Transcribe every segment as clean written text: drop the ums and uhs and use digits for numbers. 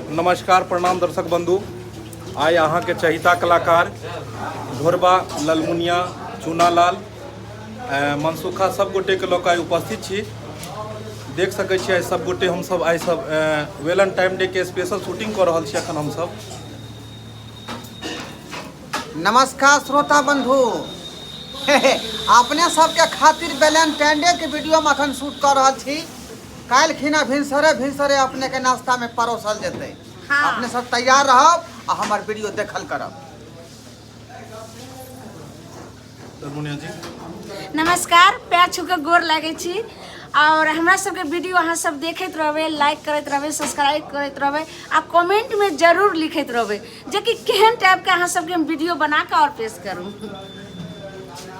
नमस्कार, प्रणाम दर्शक बंधु। आइ अहाँके चहिता कलाकार ढोरबा, ललमुनिया, चूनालाल, मनसुखा सब गोटेके लऽ कऽ आइ उपस्थित छी। देख सकै छी, आइ सब गोटे हमसब आइ सब वेलेंटाइन डे के स्पेशल शूटिंग कऽ रहल छी अखन हमसब। नमस्कार श्रोता बंधु, अपने सबके खातिर वेलेंटाइन डे के वीडियो हम अखन शूट कऽ रहल छी। काल्हि खिना भिनसरे भिनसरे अपने के नाश्ता में परोसल जेतै। अपने सब तैयार रहब आ हमर वीडियो देखल करब। मुनिया जी। नमस्कार, पैर छू के गोर लागै छी। और हमरा सबके वीडियो अहाँ सब देखैत रहबै, लाइक करैत रहबै, सब्सक्राइब करैत रहबै आ कमेंट में जरूर लिखैत रहबै जे कि केहन टाइप के अहाँ सबके हम वीडियो बना के और पेश करू।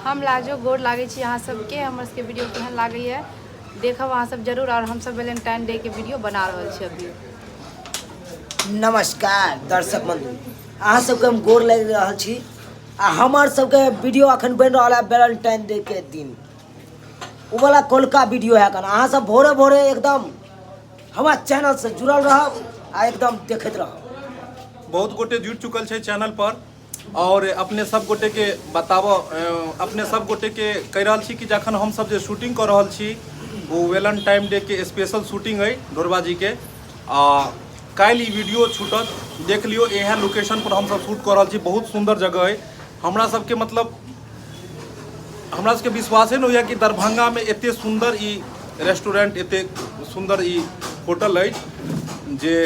हम लाजो, गोर लागै छी अहाँ सबके। हमर सबके वीडियो केहन लागैए देखब अहाँ सब जरूर। और हमसब वेलेंटाइन डे के वीडियो बना रहल छी अभी। नमस्कार दर्शक बंधु, अहाँ सबके हम गोर लागि रहल छी। आ हमर सबके वीडियो अखन बनि रहल है वेलेंटाइन डे के दिन, ओ वाला कोलका वीडियो है अखन। अहाँ सब भोरे भोरे एकदम हमार चैनल से जुड़ल रहब आ एकदम देखैत रहब। बहुत गोटे जुड़ चुकल छै चैनल पर और अपने सब गोटे के बताबऽ, अपने सब गोटे के कहि रहल छी कि जखन हम सब जे शूटिंग कऽ रहल छी ओ वेलेंटाइन डे के स्पेशल शूटिंग अइ ढोरबा जी के। आ काल्हि ई वीडियो छूटत, देख लियौ। इएह लोकेशन पर हमसब शूट कऽ रहल छी, बहुत सुन्दर जगह अइ। हमरा सबके मतलब हमरा सबके विश्वासे नहि होइए कि दरभंगामे एते सुन्दर ई रेस्टोरेंट, एते सुन्दर ई होटल अछि जे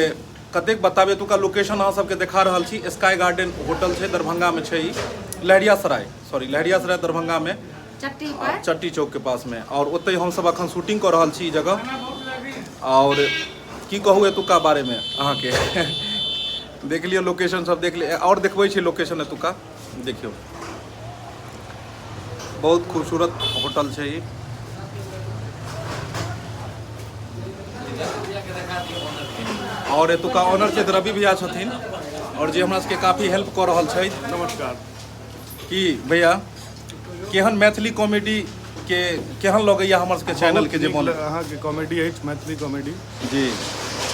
कतेक बताबी। एतुका लोकेशन अहाँ सबके देखा रहल छी। स्काई गार्डन होटल छै, दरभंगामे छै ई, लहरियासराय, सॉरी, लहरियासराय दरभंगामे, चट्टी पर, चट्टी चौक के पास में। और ओतहि हमसब अखन शूटिंग कऽ रहल छी ई जगह। और की कहू एतुका बारे में अहाँके, देख लियौ लोकेशन सब देख लियौ। और देखबै छी लोकेशन एतुका, देखियौ बहुत खूबसूरत होटल छै ई। और एतुका ऑनर छै रवि भैया छथिन और जे हमरा सबके काफी हेल्प कऽ रहल छथि। नमस्कार। की भैया, केहन मैथिली कॉमेडी के केहन लगैया हमर सबके चैनल के जे बहुत नीक बनल? अहाँके कॉमेडी अछि, मैथिली कॉमेडी। जी,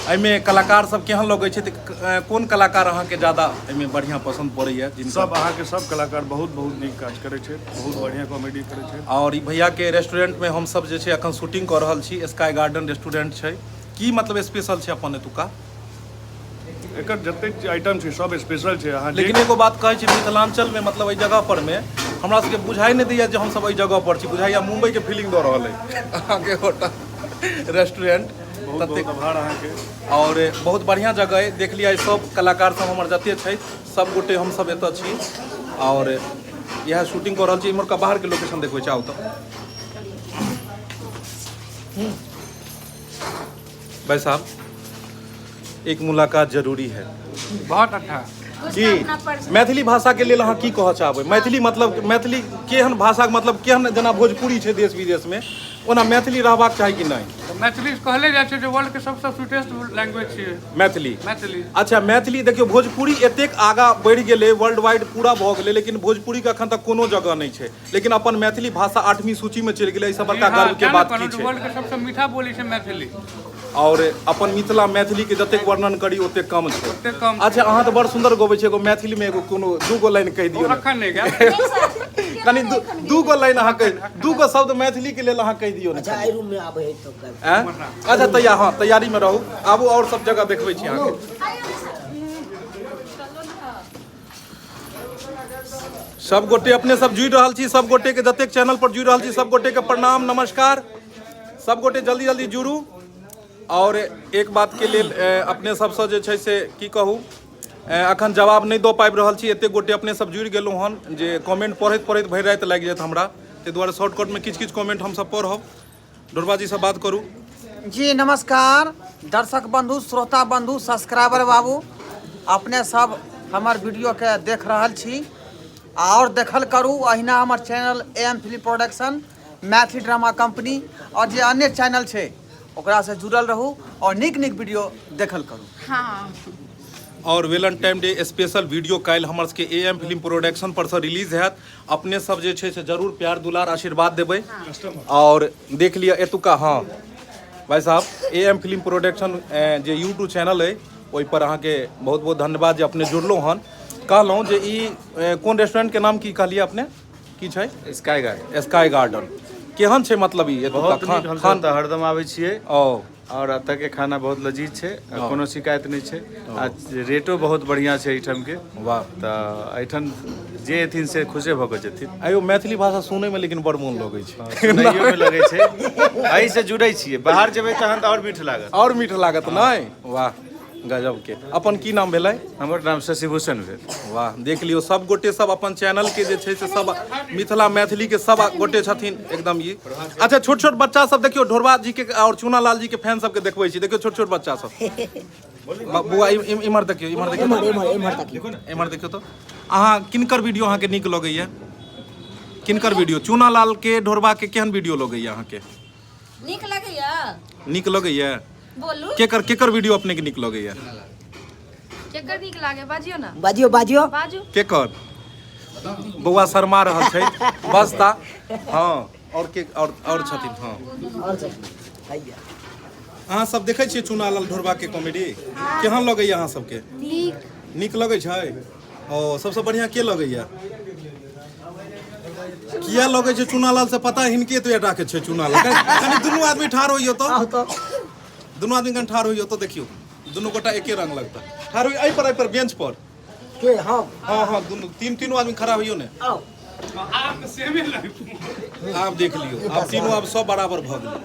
एहिमे कलाकार सब केहन लगै छै? तऽ कोन कलाकार अहाँके ज्यादा एहिमे बढ़िआँ पसन्द पड़ैया जिनका? सब अहाँके सब कलाकार बहुत बहुत नीक काज करै छै, बहुत बढ़िआँ कॉमेडी करै छै। और ई भैया के रेस्टोरेंट में हम सब जे छै अखन शूटिंग कऽ रहल छी। स्काई गार्डन रेस्टोरेंट छै। की मतलब स्पेशल छै अपन एतुका? एकर जतेक आइटम छै सब स्पेशल छै। अहाँ जे लेकिन एगो बात कहै छी, मिथिलांचल में मतलब एहि जगह पर में हमरा सबके बुझाइ नहि दैया जे हमसब एहि जगह पर छी, बुझाइया मुंबई के फीलिंग दऽ रहल अइ अहाँके होटल रेस्टोरेंट। बहुत बहुत ततेक आभार अहाँके। और बहुत बढ़िआँ जगह अइ, देख लिअ। सब कलाकार सब हमर जते छथि सब गोटे हमसब एतऽ छी और इएह शूटिंग कऽ रहल छी। इम्हरका बाहरके लोकेशन देखबै छी, आउ तऽ भाई साहब, एक मुलाकात जरूरी है। बहुत अच्छा। की मैथिली भाषा के लेल अहाँ की कहऽ चाहबै? मैथिली मतलब मैथिली केहन भाषा, मतलब केहन, जेना भोजपुरी छै देश विदेश में, ओना मैथिली रहबाक चाही कि नहि? तऽ मैथिली कहले जाइ छै जे वर्ल्ड के सबसँ स्वीटेस्ट लैंग्वेज छियै मैथिली। मैथिली। अच्छा, मैथिली देखियौ, भोजपुरी एतेक आगाँ बढ़ि गेलै, वर्ल्ड वाइड पूरा भऽ गेलै, लेकिन भोजपुरीके अखन तक कोनो जगह नहि छै। लेकिन अपन मैथिली भाषा आठवीं सूची में चलि गेलै, एहिसँ बड़का गर्व के तें ने बात की कहलहुँ जे छै? वर्ल्ड के सबसँ मीठा बोली छै मैथिली। और अपन मिथिला मैथिली के जतेक वर्णन करी ओतेक कम छै। ओतेक कम छै। अच्छा, अहाँ तऽ बड़ सुन्दर गबै छियै, एगो मैथिली में एगो कोनो दूगो लाइन कहि दियौ ने। अखन नहि गायब। कनि दूगो लाइन अहाँ कहि, दूगो शब्द मैथिली के लेल अहाँ कहि दियौ ने। अच्छा, एहि रूम में आबै है तो गाबि। आँय? अच्छा, तैयार, हँ, तैयारी में रहू, आबू, और सब जगह देखबै छी अहाँके। सब गोटे अपने सब जुड़ि रहल छी, सब गोटे के जतेक चैनल पर जुड़ि रहल छी सब गोटे के प्रणाम नमस्कार। सब गोटे जल्दी जल्दी जुड़ू। और एक बात के लेल अपने सबसँ जे छै से की कहू, अखन जवाब नहि दऽ पाबि रहल छी। एतेक गोटे अपने सब जुड़ि गेलहुँ हन जे कमेंट पढ़ैत पढ़ैत भरि राति लागि जायत हमरा, ताहि दुआरे शॉर्टकटमे किछु किछु कमेंट हमसब पढ़ब। ढोरबा जी से बात करू। जी नमस्कार दर्शक बंधु, श्रोता बंधु, सब्सक्राइबर बाबू, अपने सब हमर वीडियो के देख रहल छी और देखल करू। अहिना हमर channel A M film production, Maithili drama company और जे अन्य चैनल छै ओकरा से जुड़ल रहू और नीक नीक वीडियो देखल करू। हाँ। आओर वेलेंटाइन डे स्पेशल वीडियो काल्हि हमर सबके ए एम फिल्म प्रोडक्शन पर से रिलीज हैत। अपने सब जे छै से जरूर प्यार दुलार आशीर्वाद देबै। आओर देख लिअ एतुका, हँ भाई साहब, ए एम फिल्म प्रोडक्शन जे यूट्यूब चैनल अइ ओहि पर अहाँके बहुत बहुत धन्यवाद जे अपने जुड़लहुँ हन। कहलहुँ जे ई कोन रेस्टोरेंटके नाम की कहलियै अपने, की छै? Sky garden. स्काई गार्डन केहन छै? मतलब ई एतुका बहुत नीक। खान हमसब खान तऽ हरदम आबै छियै ओ आओर एतऽ के खाना बहुत लजीज छै आ कोनो शिकायत नहि छै आ रेटो बहुत बढ़िआँ छै एहिठामके। वाह। तऽ एहिठाम जे एथिन से खुशे भऽ कऽ जेथिन। आइयो मैथिली भाषा सुनैमे लेकिन बड़ मोन लगै छै। सुनैयोमे लगै छै, एहिसँ जुड़ै छियै। बाहर जेबै तहन तऽ आओर मीठ लागत। आओर मीठ लागत नहि? वाह गजब के। अपन की नाम भेलै? हमर नाम शशिभूषण भेल। वाह, देख लियौ सब गोटे सब अपन चैनल के जे छै से सब मिथिला मैथिली के सब गोटे छथिन एकदम ई। अच्छा, छोट छोट बच्चा सब देखियौ, ढोरबा जी के और चूना लाल जी के फैन सबके देखबै छी। देखियौ छोट छोट बच्चा सब। बौआ इम्हर देखियौ, इम्हर देखियौ, एम्हर एम्हर एम्हर तकियौ। इम्हर देखियौ। तऽ अहाँ किनकर वीडियो अहाँके नीक लगैया? किनकर वीडियो? चूना लाल के, ढोरबा के केहन वीडियो लगैया अहाँके? नीक लगैया? नीक लगैया? बोलू। केकर केकर वीडियो अपने के नीक लगैया? केकर नीक लागे बाजियो ना। बाजियो बाजियो। बाजू। केकर? बौआ शर्मा रहल छै बसता। हँ, और के और छथिन? हँ और सब हैया। अहाँ सब देखै छियै चूना लाल ढोरबा के कॉमेडी? केहन लगैया अहाँ सबके? नीक। नीक लगै छै? ओ सबसँ बढ़िआँ के लगैया? किया लगै छै चूना लाल से पता हिनके तो एटा के छै चूना लाल। कनि दुनू आदमी ठाढ़ होइयो तो। आउ तो दुनू आदमी कनि ठाढ़ होइयो तो, देखियो दुनू गोटा एके रंग लगता। ठाढ़ होइयो एहि पर, एहि पर बेंच पर। के हम? हाँ हाँ, दुनू तीन तीनों आदमी खड़ा होइयो ने। आउ। आब देख लियौ, आब तीनों आब सब बराबर भऽ गेलै।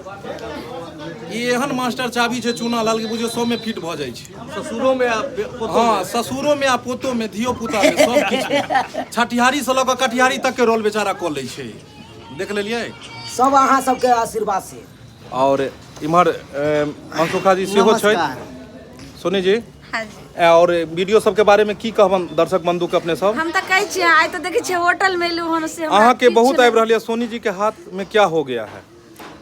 ई एहन मास्टर चाबी छै चूना लाल के, बुझियौ सब में फिट भऽ जाइ छै। ससुरो में आ पोतो। हाँ, ससुरो में आ पोतो में, धियो पुता में, सब किछु में। छठिहारी से लऽ कऽ कटिहारी तक के रोल बेचारा कऽ लै छै। देख लेलियै? सब अहाँ सबके आशीर्वाद से। और इम्हर मनसुखा जी सेहो छै। नमस्कार। सोनी जी। हाँ जी। और वीडियो सबके बारे में की कहबन दर्शक बंधु के अपने सब? हम तऽ कहै छियै, आइ तऽ देखै छियै होटल में एलहुँ हन से हमरा अहाँ के किछु बहुत नहि। आबि रहल यऽ सोनी जी के हाथ में क्या हो गया है।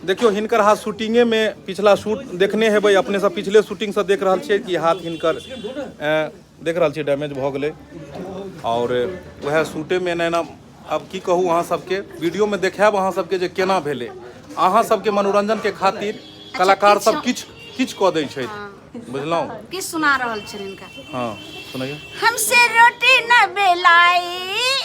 देखियौ हिनकर हाथ शूटिंगे में, पिछला शूट देखने हेबै अपने सब, पिछले शूटिंग से देख रहल छियै कि हाथ हिनकर देख रहल छियै डैमेज भऽ गेलै। और वएह शूटे में एना एना, आब की कहू अहाँ सबके, वीडियो में देखायब अहाँ सबके जे केना भेलै। अहाँ सबके मनोरंजन के खातिर कलाकार सब किछु किछु कऽ दै छथि, बुझलहुँ? की सुना रहल छनि हिनका? हाँ सुनैयौ। हमसे रोटी न बेलाई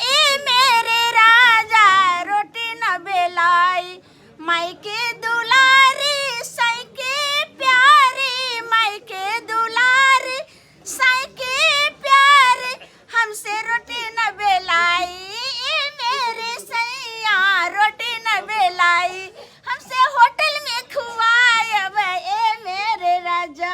ए मेरे राजा, रोटी न बेलाई, माई के दुलारी साई के प्यारी, माई के दुलारी साई के प्यारे, हमसे रोटी न बेलाई ए मेरे सैया, रोटी न बेलाई, हमसे होटल में खुआयब ए मेरे राजा,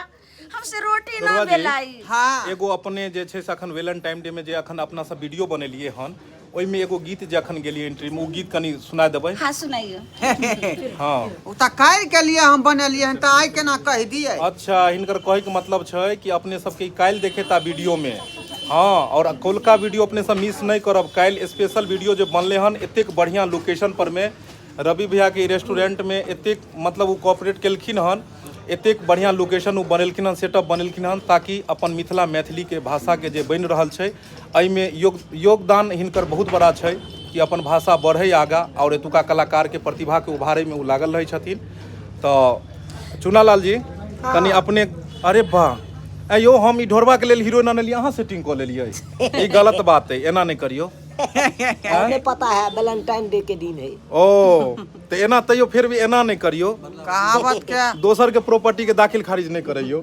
हमसे रोटी न तोरवा जी। बेलाई। हाँ। एगो अपने जे छै से अखन वेलेंटाइन डे में जे अखन अपना सब वीडियो बनेलियै हन, ओहिमे एगो गीत जे अखन गेलियै एंट्री में, ओ गीत कनि सुना देबै? हाँ सुनाइयो। हाँ। ओ तऽ काल्हि के लिए हम बनेलियै हन, तऽ आइ केना कहि दियै? अच्छा, हिनकर कहैके मतलब छै कि अपने सबके ई काल्हि देखेता वीडियो में। हाँ, और कौलका वीडियो अपने सब मिस नहीं करब। काल्हि स्पेशल वीडियो जे बनले हन एतेक बढ़िया लोकेशन पर में, रवि भैया के रेस्टोरेंट में एतेक मतलब ओ कोऑपरेट केलखिन हन, एतेक बढ़िया लोकेशन ओ बनेलखिन हन, सेटअप बनेलखिन हन, ताकि अपन मिथिला मैथिली के भाषा के जे बनि रहल छै एहिमे योगदान हिनकर बहुत बड़ा छै कि अपन भाषा बढ़ै आगा और एतुका कलाकार के प्रतिभा के उभारै में ओ लागल रहै छथिन। तऽ चुनालाल जी कनि अपने, अरे वाह, आइयो हम ई ढोरबा के लेल हीरोइन अनलियै, अहाँ सेटिंग कऽ लेलियै, ई गलत बात है, एना नहि करियौ। हमें पता है वैलेंटाइन डे के दिन है। ओ तऽ एना तैयो फिर भी एना नहि करियौ। कहावत के दोसर के प्रॉपर्टी के दाखिल खारिज नहि करैयौ।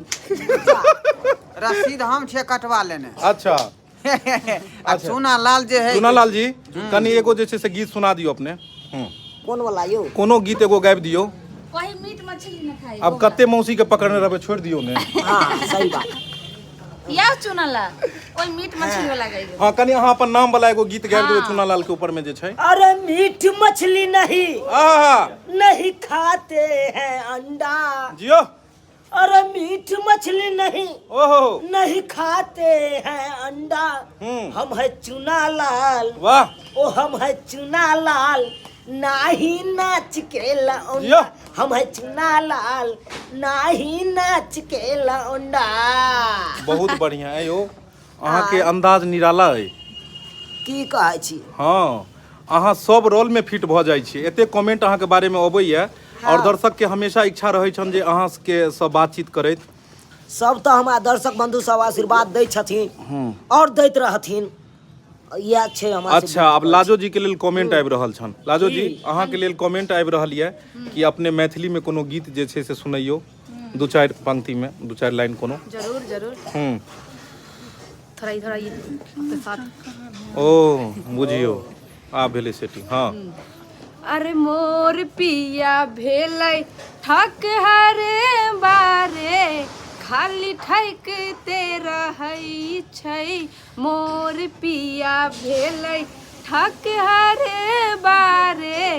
रसीद हम छियै कटवा लेने। अच्छा। आ चूना लाल जे है, चुनालाल जी कनि एगो जे छै से गीत सुना दियौ अपने। कोन वाला यौ? कोनो गीत एगो गाबि दियौ। कही मीट मछली न खाई। आब कते मौसी के पकड़ने रहबै, छोड़ि दियौ ने। हाँ सही बात। या चुनालाल ओइ मीट मछली वाला गाइयो। हाँ, कनि अहाँ अपन नाम वाला एगो गीत गाबि देबै चुनालाल के ऊपर में जे छै। अरे मीट मछली नहीं आहा नहीं खाते हैं अंडा। जियो। अरे मीट मछली नहीं ओहो नहीं खाते हैं अंडा, हम है चुना लाल। वाह। ओ हम है चुना लाल नाही नाच के लौंडा, जियो। हम है चुना लाल नाही नाच के लौंडा। बहुत बढ़िया है यो। अहाँके अंदाज निराला अइ। की कहै छी? हँ, अहाँ सब रोल में फिट भऽ जाइ छी। एते कमेंट अहाँके बारे में अबैया और दर्शक के हमेशा इच्छा रहै छनि जे अहाँ के सब बातचीत करैत। सब तऽ हमरा दर्शक बंधु सब आशीर्वाद दै छथिन और दैत रहथिन, इएह छै हमरा से। अच्छा, आब लाजो जी के लेल कमेंट आबि रहल छनि। लाजो जी, अहाँ के लेल कमेंट आबि रहल यऽ कि अपने मैथिली में कोनो गीत जे छै से सुनैयौ, दू चारि पंक्ति में, दू चारि लाइन कोनो। जरूर जरूर। थोड़ा थोड़ा ये के साथ। ओ बुझियौ, आब भेलै सेटिंग। हँ। अरे मोर पिया भेलै ठक हरे बारे, खाली ठकते रहै छै। मोर पिया भेलै ठक हरे बारे,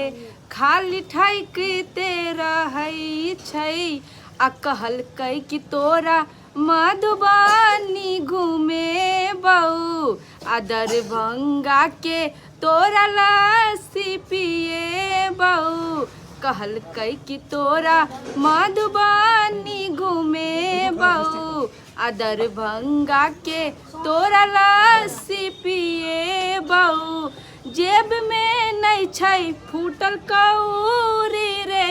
खाली ठकते रहै छै। आ कहलकै कि तोरा मधुबनी घुमेबौ, आ दरभंगा के तोरा लस्सी पिएबौ। कहलकै कि तोरा मधुबनी घुमेबौ, आ दरभंगा के तोरा लस्सी पिएबौ। जेब में नहि छै फूटल कौड़ी रे,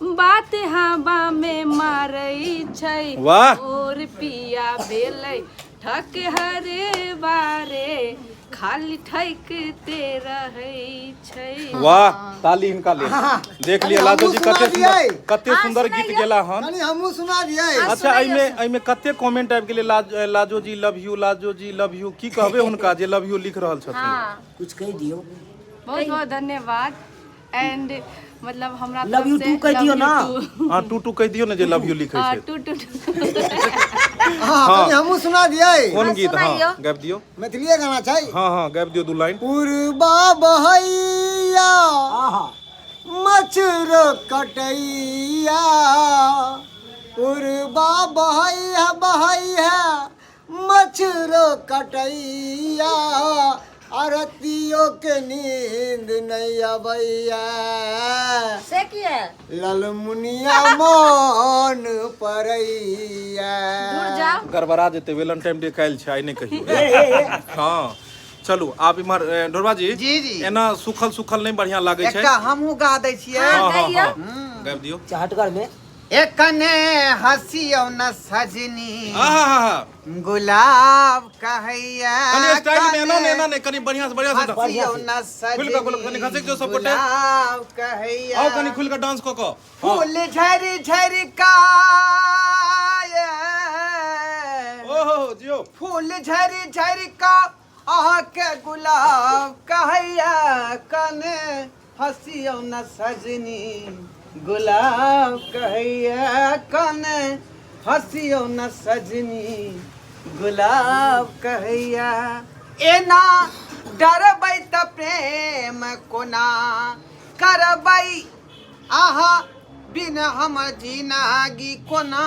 बात हवा में मारै छै। वाह। मोर पिया भेलै ठक हरे बारे, खाली ठकते रहै छै। वाह, ताली हिनका लेल। देख लिअ लाजो जी, हमहूँ कते सुना दियै। सुंदर, कते सुंदर गीत गेला हन। कनि हमहूँ सुना दियै। अच्छा, एहिमे एहिमे कते कमेंट आबि गेलै, Lajo ji love you, Lajo ji love you. की कहबै हुनका जे लव यू लिख रहल छथिन? कुछ कहि दियौ। बहुत बहुत धन्यवाद एंड मतलब हमरा Love you तरफ से too कहि दियौ love ना। you too। हाँ, टू टू कहि दियौ ने जे लव यू लिखै हाँ, छै। Too too too. हाँ, कनि हमहूँ सुना दियै। कोन गीत? हाँ, सुनाइयौ। गाबि दियौ। मैथिलीए गाना छै। हाँ हाँ, गाबि दियौ दू लाइन। पुरबा बहैया आहा मच्छर कटैया, पुरबा बहैया बहैया मच्छर कटैया, अरतियो के नींद नहीं अबैया। से किया? ललमुनिया मन परैया। दूर जाओ। गड़बड़ा जेतै, वेलेंटाइन डे काल्हि छै, आइ नहि कहियौ। हँ, चलू आब इम्हर ढोरबा जी। जी, जी। एना सुखल सुखल नहि बढ़िया लागै छै। एकटा हमहूँ गा दै छियै। हँ हँ। गाइयौ। हँ, गाबि दियौ। चहटगर में। एकने हसियौ न सजनी आहा, गुलाब कहैया। कनि स्टाइल में, एना नहि, एना नहि, कनि बढ़िया से, बढ़िया से। हसियौ न खुलि कऽ, सजनी कनि खसकि जाउ सब गोटे। गुलाब कहैया। आउ कनि खुलि कऽ डांस कऽ कऽ। फूल झरि झरि का, ओहो जियो। फूल झरि झरि का अहाँके गुलाब कहैया, कने हसियौ न सजनी गुलाब कहैया, कने हसियौ न सजनी गुलाब कहैया। एना डरबै तऽ प्रेम कोना करबै, अहाँ बिन हमर जिनगी कोना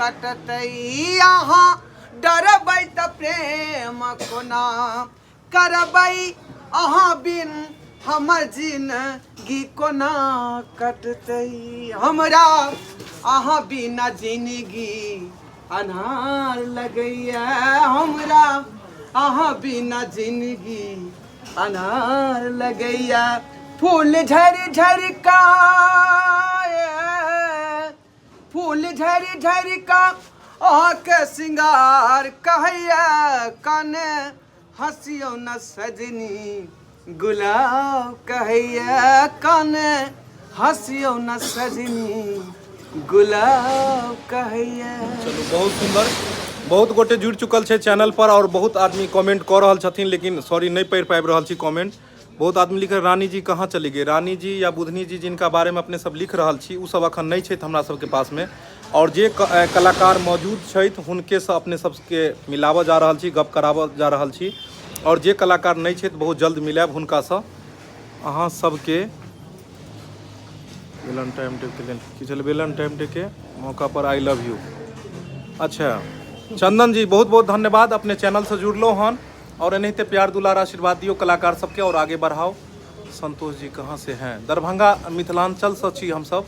कटतै। अहाँ डरबै तऽ प्रेम कोना करबै, अहाँ बिन हमर जिनगी कोना कटतै। हमरा अहाँ बिना जिनगी अन्हार लगैया, हमरा अहाँ बिना जिनगी अन्हार लगैया। फूल झरि झरि का, फूल झरि झरि का अहाँके सिंगार कहैया, कने हँसियौ न सजनी गुलाब कहैया, कने हँसियौ न सजनी गुलाब कहैया। चलू, बहुत सुंदर। बहुत गोटे जुड़ि चुकल छै चैनल पर और बहुत आदमी कमेंट कऽ रहल छथिन, लेकिन सॉरी, नहि पढ़ि पाबि रहल छी कमेंट। बहुत आदमी लिख रानी जी कहाँ चली गई। रानी जी या बुधनी जी जिनका बारे में अपने सब लिख रहल छी, ओ सब अखन नहि छथि हमरा सबके पासमे, और जे कलाकार मौजूद छथि हुनकेसँ अपने सबके मिलाबऽ जा रहल छी, गप कराबऽ जा रहल छी, और जे कलाकार नहि छथि बहुत जल्द मिलायब हुनकासँ। अहाँ सबके वेलेंटाइन डे के लेल की छलै? वेलेंटाइन डे के मौका पर I love you. अच्छा चंदन जी, बहुत बहुत धन्यवाद, अपने चैनल से जुड़लो हन और एनाहिते प्यार दुलार आशीर्वाद दियौ कलाकार सबके और आगे बढ़ाओ। संतोष जी कहाँ से हैं? दरभंगा मिथिलांचल से छी हम सब।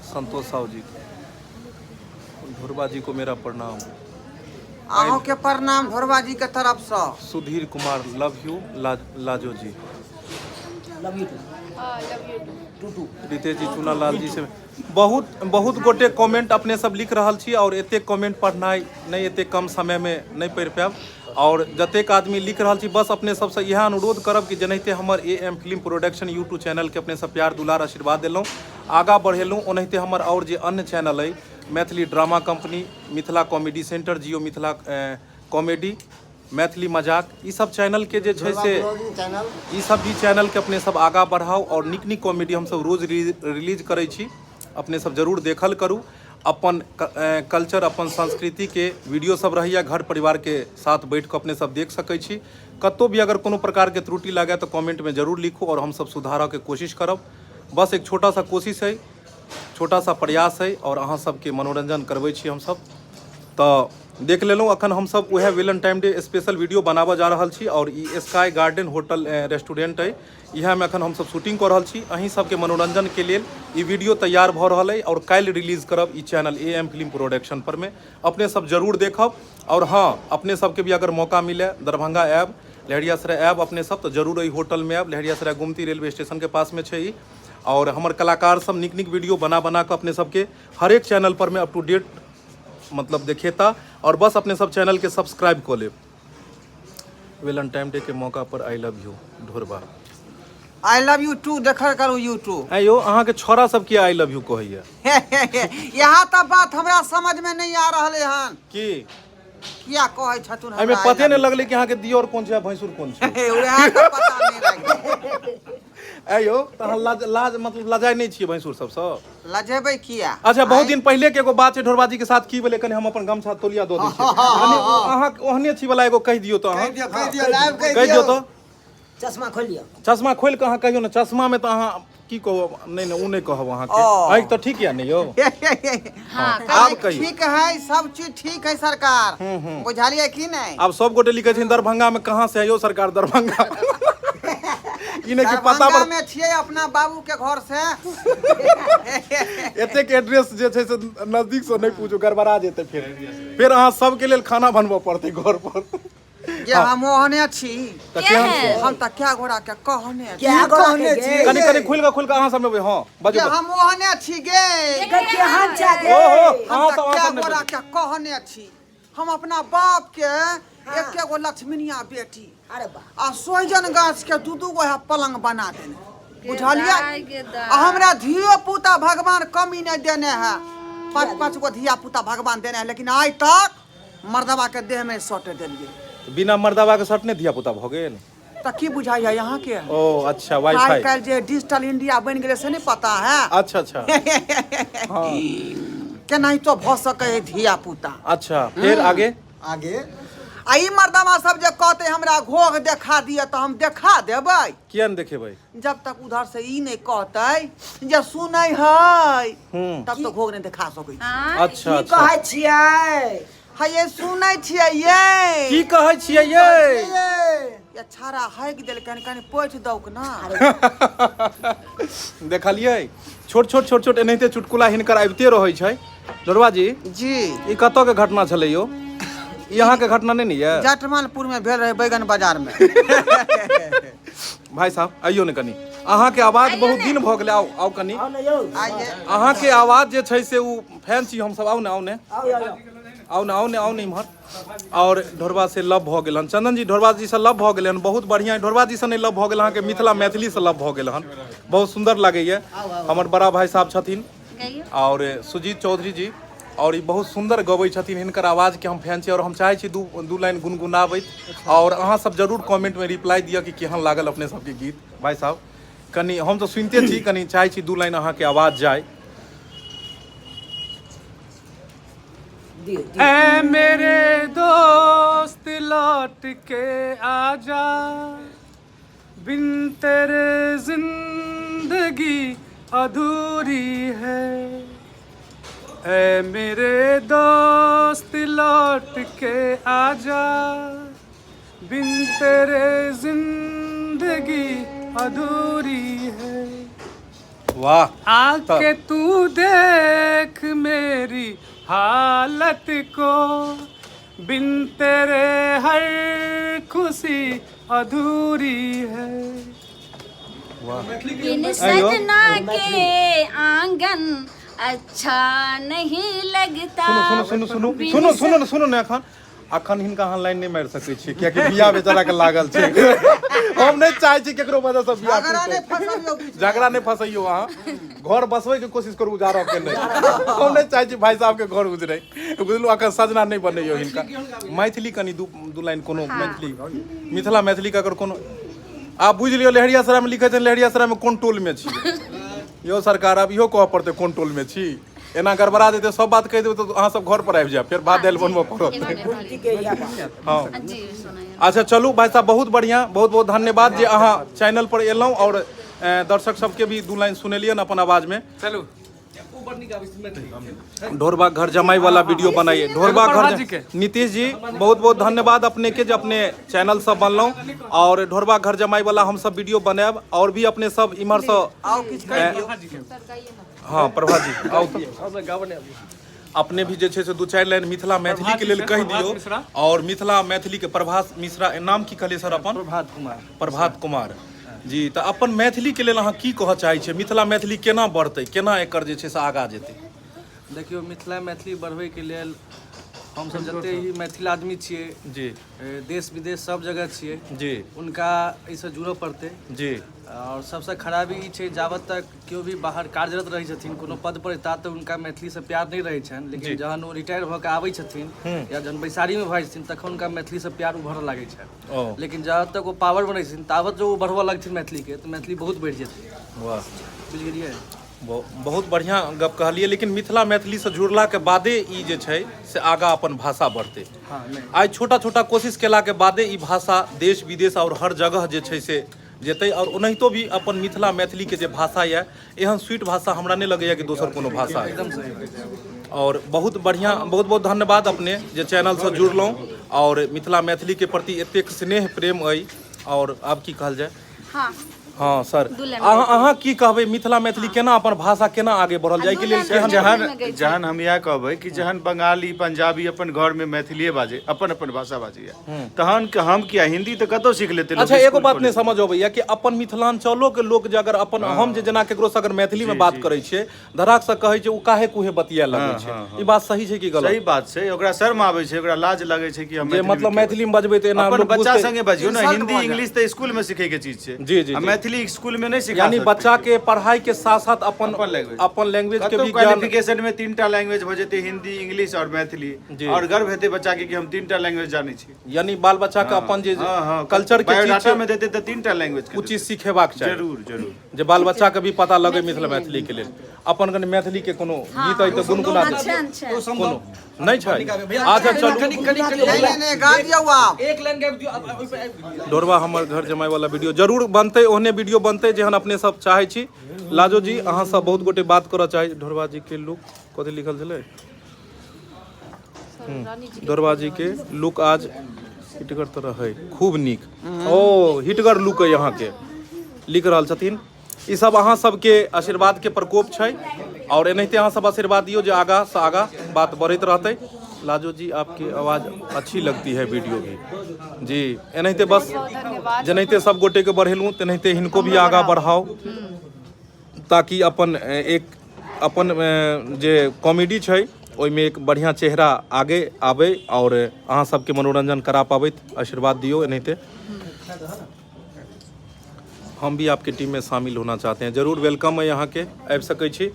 संतोष साहु जी, ढोरबा जी को मेरा प्रणाम। अहूँके प्रणाम ढोरबा जी के तरफसँ। Sudhir Kumar love you Lajo ji. Love you too. Love you too. Too too. Ritesh ji Chuna Lal ji से बहुत बहुत गोटे कमेंट अपने सब लिख रहल छी और एतेक कमेंट पढ़नाइ नहि एतेक कम समयमे नहि पढ़ि पायब और जतेक आदमी लिख रहल छी बस अपने सबसँ इएह अनुरोध करब कि जेनाहिते हमर A M film production YouTube चैनलके अपने सब प्यार दुलार आशीर्वाद देलहुँ आगाँ बढ़ेलहुँ ओनाहिते हमर आओर जे अन्य चैनल अइ Maithili drama company Mithila comedy centre Jio Mithila comedy Maithili मजाक ई सब चैनलके जे छै से ई सब भी चैनलके अपने सब आगाँ बढ़ाउ आओर नीक नीक कॉमेडी हमसब रोज रिलीज करै छी अपने सब जरूर देखल करू अपन कल्चर अपन संस्कृतिके वीडियो सब रहैया घर परिवारके साथ बैठ कऽ अपने सब देख सकै छी। कतौ भी अगर कोनो प्रकारके त्रुटि लागै तऽ कमेंटमे जरूर लिखू आओर हमसब सुधारऽके कोशिश करब। बस एक छोटा सा कोशिश अइ, छोटा सा प्रयास अइ आओर अहाँ सबके मनोरंजन करबै छी हमसब। तऽ देख लेलहुँ अखन हमसब उएह वेलेंटाइन डे स्पेशल वीडियो बनाबऽ जा रहल छी आओर ई स्काई गार्डन होटल रेस्टोरेंट अइ। इएहमे अखन हमसब शूटिंग कऽ रहल छी। अहीं सबके मनोरंजनके लेल ई वीडियो तैयार भऽ रहल अइ आओर काल्हि रिलीज करब ई channel A M film production परमे। अपने सब जरूर देखब आओर हँ अपने सबके भी अगर मौका मिले दरभंगा आयब लहेरियासराय आयब अपने सब तऽ जरूर एहि होटलमे आयब। लहेरियासराय गुमती रेलवे स्टेशनके पासमे छै ई आओर हमर कलाकार सब नीक नीक वीडियो बना बना कऽ अपने सबके हरेक चैनल परमे अप टू डेट मतलब देखेता आओर बस अपने सब चैनलके सब्सक्राइब कऽ लेब। वेलेंटाइन डे के मौका पर I love you Dhorba. I love you too देखल करू यू टू। ऐं यौ अहाँके छौड़ा सब किया I love you कहैया? इएह तऽ बात हमरा समझ में नहीं आ रहलै हन। की? किया कहै छथुन एहिमे हमरा I पते नहि love you? लगलै कि अहाँके दियोर कोन छै आ भैंसुर कोन छै। उएह तऽ पता नहि लगलै। ऐं यौ तऽ अहाँ लाज लाज मतलब लजाइ नहि छियै भैंसुर सबसँ? लजेबै किया? अच्छा बहुत दिन पहिले के एगो बात छै ढोरबा जी के साथ की भेलै कनि हम अपन गमछा तौलिया दऽ दै छी कनि अहाँ ओहने छी वाला एगो कहि दियौ तऽ अहाँ कहि दियौ लाइव कहि दियौ तऽ। चश्मा खोलि लिअ। चश्मा खोलि कऽ अहाँ कहियौ ने चश्मा में तऽ अहाँ की कहू नहि नहि ओ नहि कहब अहाँके आँखि तऽ ठीक यऽ ने यौ? हाँ आब कहियौ। ठीक है सब चीज ठीक है सरकार बुझलियै की नहि? आब सब गोटे लिखै छथिन दरभंगा में कहाँ से है यौ सरकार दरभंगा ई नहि कि पता दरभंगा पर में छियै अपना बाबू के घर से। एतेक एड्रेस जे छै से नजदीक से नहि पूछू गड़बड़ा जेतै फेर फेर अहाँ सबके लेल खाना बनबऽ पड़तै घर पर। जे हम ओहने छी। तऽ केहन छी? हम तऽ क्या गोरा के कहने छी। क्या गोरा के गे? कनि कनि खुलि कऽ खुलि कऽ अहाँ सब एबै हँ बाजू जे हम ओहने छी गे। गे केहन छै गे? ओहो हम अहाँ तऽ सब अहाँ क्या सब नहि गोरा बाजू। के कहने छी। हम अपना बाप के एके गो लक्ष्मीनिया बेटी अरे वाह। आ सोहिजन गाछ के दू दू गो है पलंग बना देने बुझलियै? दाइ गे दाइ। आ हमरा धियो पुता भगवान कमी नहीं देने है। पाँच पाँच गो धिया पुता भगवान देने है लेकिन आइ तक मर्दवा के देह में सटे देलियै। बिना मर्दवा के सटने धिया पुता भऽ गेल? तऽ की बुझाइया यहाँ के? ओ अच्छा वाईफाई। आइ काल्हि जे डिजिटल इंडिया बनि गेलै से नहि पता है? अच्छा अच्छा हँ केनाहितो भऽ सकै है धिया पुता। अच्छा फेर आगे? आगे आ ई मर्दवा सब जे कहतै हमरा घोघ देखा दिअ तऽ हम देखा देबै। किया नहि देखेबै? जब तक उधर से ई नहि कहतै जे सुनै है तब तऽ घोघ नहि देखा सकै छी। अच्छा की अच्छा कहै छियै? है ये सुनै छियै ये। की कहै छियै ये? ये छाड़ा हाकि देलकनि कनि पोछि दौक ना। देखलियै छोट छोट छोट छोट एनाहिते चुटकुला हिनकर आबिते रहै छै। ढोरबा जी जी ई कतऽ के घटना छलै यौ? ई अहाँके घटना नहि ने यऽ? जटमालपुर में भेल रहे बैगन बाजार में। भाई साहब आइयो ने कनि अहाँके आवाज बहुत दिन भऽ गेलै। आउ आउ कनि आउ ने यौ। आइए। अहाँके आवाज जे छै से ओ फैन छी हमसब। आउ ने आउ ने आउ आउ आउ। आउ ने आउ ने आउ ने इम्हर। आओर ढोरबा से लव भऽ गेल हन चंदन जी। ढोरबा जी से लव भऽ गेलै हन बहुत बढ़िआँ। ढोरबा जी से नहि लव भऽ गेल अहाँके मिथिला मैथिली से लव भऽ गेल हन। बहुत सुन्दर लागैए। हमर बड़ा भाई साहब छथिन आओर सुजीत चौधरी जी और ई बहुत सुन्दर गबै छथिन। हिनकर आवाजके हम फैन छी और हम चाहै छी दू दू लाइन गुनगुनाबैत और अहाँ सब जरूर कमेंटमे रिप्लाई दिअ कि केहन लागल अपने सबके गीत। भाई साहब कनि हम तऽ सुनिते छी कनि चाहै छी दू लाइन अहाँके आवाज जाय। दियौ दियौ। ऐ मेरे दोस्त लौट के आजा बिन तेरे जिंदगी अधूरी है। ऐ मेरे दोस्त लौट के आजा बिन तेरे जिंदगी अधूरी है। वाह। आके तू देख मेरी हालत को बिन तेरे हर खुशी अधूरी है। बिन सजना के आंगन अच्छा नहीं लगता। सुनू सुनू सुनू सुनू सुनू सुनू ने, सुनू ने, एखन अखन हिनका अहाँ लाइन नहि मारि सकै छियै, कियाकि बियाह बेचारा के लागल छै। हम नहि चाहै छी केकरो वजह से बियाह झगड़ा नहि टूटै। फसबियौ बीचमे। झगड़ा नहि फसैयौ, अहाँ घर बसबै के कोशिश करू, उजारऽ के नहि। हम नहि चाहै छी भाई साहब के घर उजरै, बुझलहुँ? अखन सजना नहि बनैयौ हिनका। मैथिली कनि दू दू लाइन कोनो मैथिली, मिथिला मैथिली के अगर कोनो आब बुझि लियौ। लहेरियासरायमे लिखै छै, लहेरियासरायमे कोन टोलमे छी यौ सरकार? आब इहो कहऽ पड़तै कोन टोलमे छी। एना गड़बड़ा जेतै, सब बात कहि देबै तऽ अहाँ सब घर पर आबि जायब, फेर भात दालि बनबऽ पड़त। के इएह बात। हँ। जी, सुनाइए। अच्छा चलू भाई साहब, बहुत बढ़िया, बहुत बहुत धन्यवाद जे अहाँ चैनल पर एलहुँ और दर्शक सबके भी दू लाइन सुनेलियन अपन आवाज में। चलू। ढोरबा घर जमाई वाला वीडियो बनाइए, ढोरबा घर प्रभात जी के। नीतीश जी, बहुत बहुत धन्यवाद अपने के जे अपने चैनल सब बनलहुँ और ढोरबा घर जमाई वाला हम सब वीडियो बनायब और भी अपने सब इम्हर से आउ, किछु कहि दियौ। हाँ, प्रभा जी, आउ तऽ अपने भी जे छै से दू चारि लाइन मिथिला मैथिली के लेल कहि प्रभात दियौ। मिश्रा। और मिथिला मैथिली के प्रभास मिश्रा, नाम की कहलियै सर अपन? प्रभात कुमार। प्रभात कुमार जी, तऽ अपन मैथिली के लेल अहाँ की कहऽ चाहै छियै? मिथिला मैथिली केना बढ़तै, केना एकर जे छै से आगाँ जेतै? देखियौ, मिथिला मैथिली बढ़बैके लेल हमसभ जते ही मैथिल आदमी छियै, देश विदेश सब जगह छियै, हुनका एहिसँ जुड़ऽ पड़तै। आओर सबसँ खराबी ई छै, जाबत तक केओ भी बाहर कार्यरत रहै छथिन कोनो पद पर, ता तक हुनका मैथिलीसँ प्यार नहि रहै छनि, लेकिन जहन ओ रिटायर भऽ कऽ आबै छथिन या जहन बैसारीमे भऽ जाइ छथिन, तखन हुनका मैथिलीसँ प्यार उभरऽ लागै छनि। लेकिन जाबत तक ओ पावर बनै छथिन, ताबत जो ओ बढ़बऽ लगथिन मैथिलीके, तऽ मैथिली बहुत बढ़ि जेतै। बुझि गेलियै? बहुत बढ़िआँ गप कहलियै, लेकिन मिथिला मैथिलीसँ जुड़लाके बादे ई जे छै से आगाँ अपन भाषा बढ़तै। हँ, नहि। आइ छोटा छोटा कोशिश केलाके बादे ई भाषा देश विदेश आओर हर जगह जे छै से जेतै। आओर ओनाहितो भी अपन मिथिला मैथिलीके जे भाषा यऽ, एहन स्वीट भाषा हमरा नहि लगैए कि दोसर कोनो भाषा अइ। एकदम सही। आओर बहुत बढ़िआँ, बहुत बहुत धन्यवाद अपने जे चैनलसँ जुड़लहुँ आओर मिथिला मैथिलीके प्रति एतेक स्नेह प्रेम अइ। आओर आब की कहल जाय? हँ। हँ सर। दू लाइन। अहाँ अहाँ की कहबै, मिथिला मैथिली केना, अपन भाषा केना आगे बढ़ल जाय, एहिके लेल दू लाइन। केहन? जहन जहन हम इएह कहबै कि जहन बंगाली पंजाबी अपन घरमे मैथिलीए बाजै, अपन अपन भाषा बाजैए, तहन हम किया? हिंदी तऽ कतौ सीख लेतै लोक। अच्छा, एगो स्कूल बात नहि कॉलेज मे। समझ अबैया कि अपन मिथिलांचलो के लोक जे अगर अपन, हम जे जेना केकरो से अगर मैथिली में बात करै छियै, धड़ाक से कहै छै ओ काहे कुहे बतिया लगै छै। ई बात सही छै कि गलत? सही बात छै। ओकरा शर्म आबै छै, ओकरा लाज लगै छै कि हम जे मैथिली मतलब मे मैथिली में बजबै तऽ एना अपन लोक बच्चा बुझतै। संगे बजियौ ने। Insult Hindi भऽ जायत। इंग्लिश तऽ स्कूल में सीखे के चीज छै। जी, जी, आ जी। मैथिली स्कूल में नहि सिखा यानी सकतै बच्चा केओ। के पढ़ाई के साथ साथ अपन अपन लैंग्वेज। अपन लैंग्वेज के कतौ भी ज्ञान। क्वालिफिकेशन में तीनटा लैंग्वेज भऽ जेतै, हिंदी, इंग्लिश और मैथिली, और गर्व हेतै बच्चा के कि हम तीनटा लैंग्वेज जानै छी। यानी बाल बच्चा के अपन जे हँ हँ कल्चर के चीज बायोडाटा छै में देतै तऽ तीनटा लैंग्वेज के ओ चीज देतै। सिखेबाक चाही। जरूर जरूर। जे बाल बच्चा के भी पता लगे। मिथिला मैथिली के लेल अपन कनि मैथिली के कोनो गीत अइ तऽ गुनगुना दियौ। अच्छा अच्छा। कोनो नहि छै? अच्छा चलू। कनि कनि कनि। नहि नहि नहि, गा दियौ आब। एक लाइन गाबि दियौ, आब ओहि पर आबि गेलियै। ढोरबा हमर घर जमाय वाला वीडियो जरूर बनतै, ओहने वीडियो बनतै जेहन अपने सब चाहै छी। लाजो जी, अहाँ सब बहुत गोटे बात करऽ चाहै। ढोरबा जी के लुक कथी लिखल छलै? ढोरबा जी के लुक आज हिटगर तऽ रहै खूब नीक। ओ हिटगर लुक अइ अहाँके लिख रहल छथिन। ई सब अहाँ सबके आशीर्वाद के प्रकोप छै और एनाहिते अहाँ सब आशीर्वाद दियौ जे आगा से आगा बात बढ़ैत रहतै। लाजो जी, आपके आवाज अच्छी लगती है वीडियो भी। जी, एनाहिते बस। बहुत धन्यवाद। जेनाहिते सब गोटे के बढ़ेलहुँ, तेनाहिते हिनको भी आगा बढ़ाउ, ताकि अपन एक अपन जे कॉमेडी छै ओहिमे एक बढ़िआँ चेहरा आगे आबै आओर अहाँ सबके मनोरंजन करा पाबैत। आशीर्वाद दियौ एनाहिते। हम भी आपके टीम में शामिल होना चाहते हैं। जरूर, welcome है अहाँके, आबि सकै छी।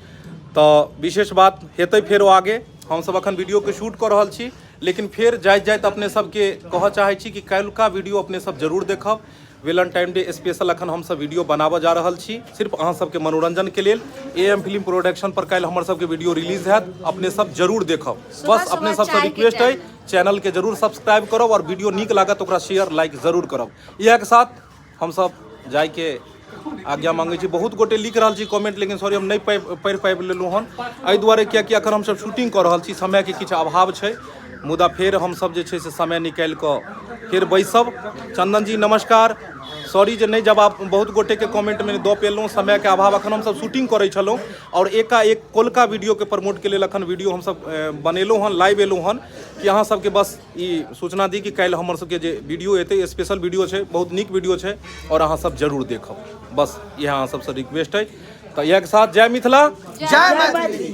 तऽ विशेष बात हेतै फेरो आगे। हमसब अखन वीडियोके शूट कऽ रहल छी, लेकिन फेर जाइत जाइत अपने सबके कहऽ चाहै छी कि काल्हिका वीडियो अपने सब जरूर देखब। वेलेंटाइन डे स्पेशल अखन हमसब वीडियो बनाबऽ जा रहल छी, सिर्फ अहाँ सबके मनोरंजन के लेल। ए एम फिल्म प्रोडक्शन पर काल्हि हमर सबके वीडियो रिलीज हैत, अपने सब जरूर देखब। बस अपने सुबह सबसँ चायके रिक्वेस्ट अइ, टाइम। चैनल के जरूर सब्सक्राइब करब और वीडियो नीक लागत ओकरा शेयर लाइक जरूर करब। इएह के साथ हमसब जाइके आज्ञा मांगै छी। बहुत गोटे लिख रहल छी कमेंट, लेकिन सॉरी, हम नहि पढ़ि पाबि लेलहुँ हन, एहि दुआरे कियाकि अखन हमसब शूटिंग कऽ रहल छी, समयके किछु अभाव छै। मुदा फेर हमसब जे छै से समय निकालि कऽ फेर बैसब। चंदन जी नमस्कार, सॉरी जे नहि जवाब बहुत गोटेके कमेंटमे दऽ पेलहुँ, समयके अभाव। अखन हमसब शूटिंग करै छलहुँ आओर एकाएक कोलका वीडियोके प्रमोटके लेल अखन वीडियो हमसब बनेलहुँ हन, लाइव एलहुँ हन कि अहाँ सबके बस ई सूचना दी कि काल्हि हमर सबके जे वीडियो एतै स्पेशल वीडियो छै, बहुत नीक वीडियो छै आओर अहाँ सब जरूर देखब। बस इएह अहाँ सबसँ रिक्वेस्ट अइ। तऽ इएहके साथ जय मिथिला, जय मैथिली।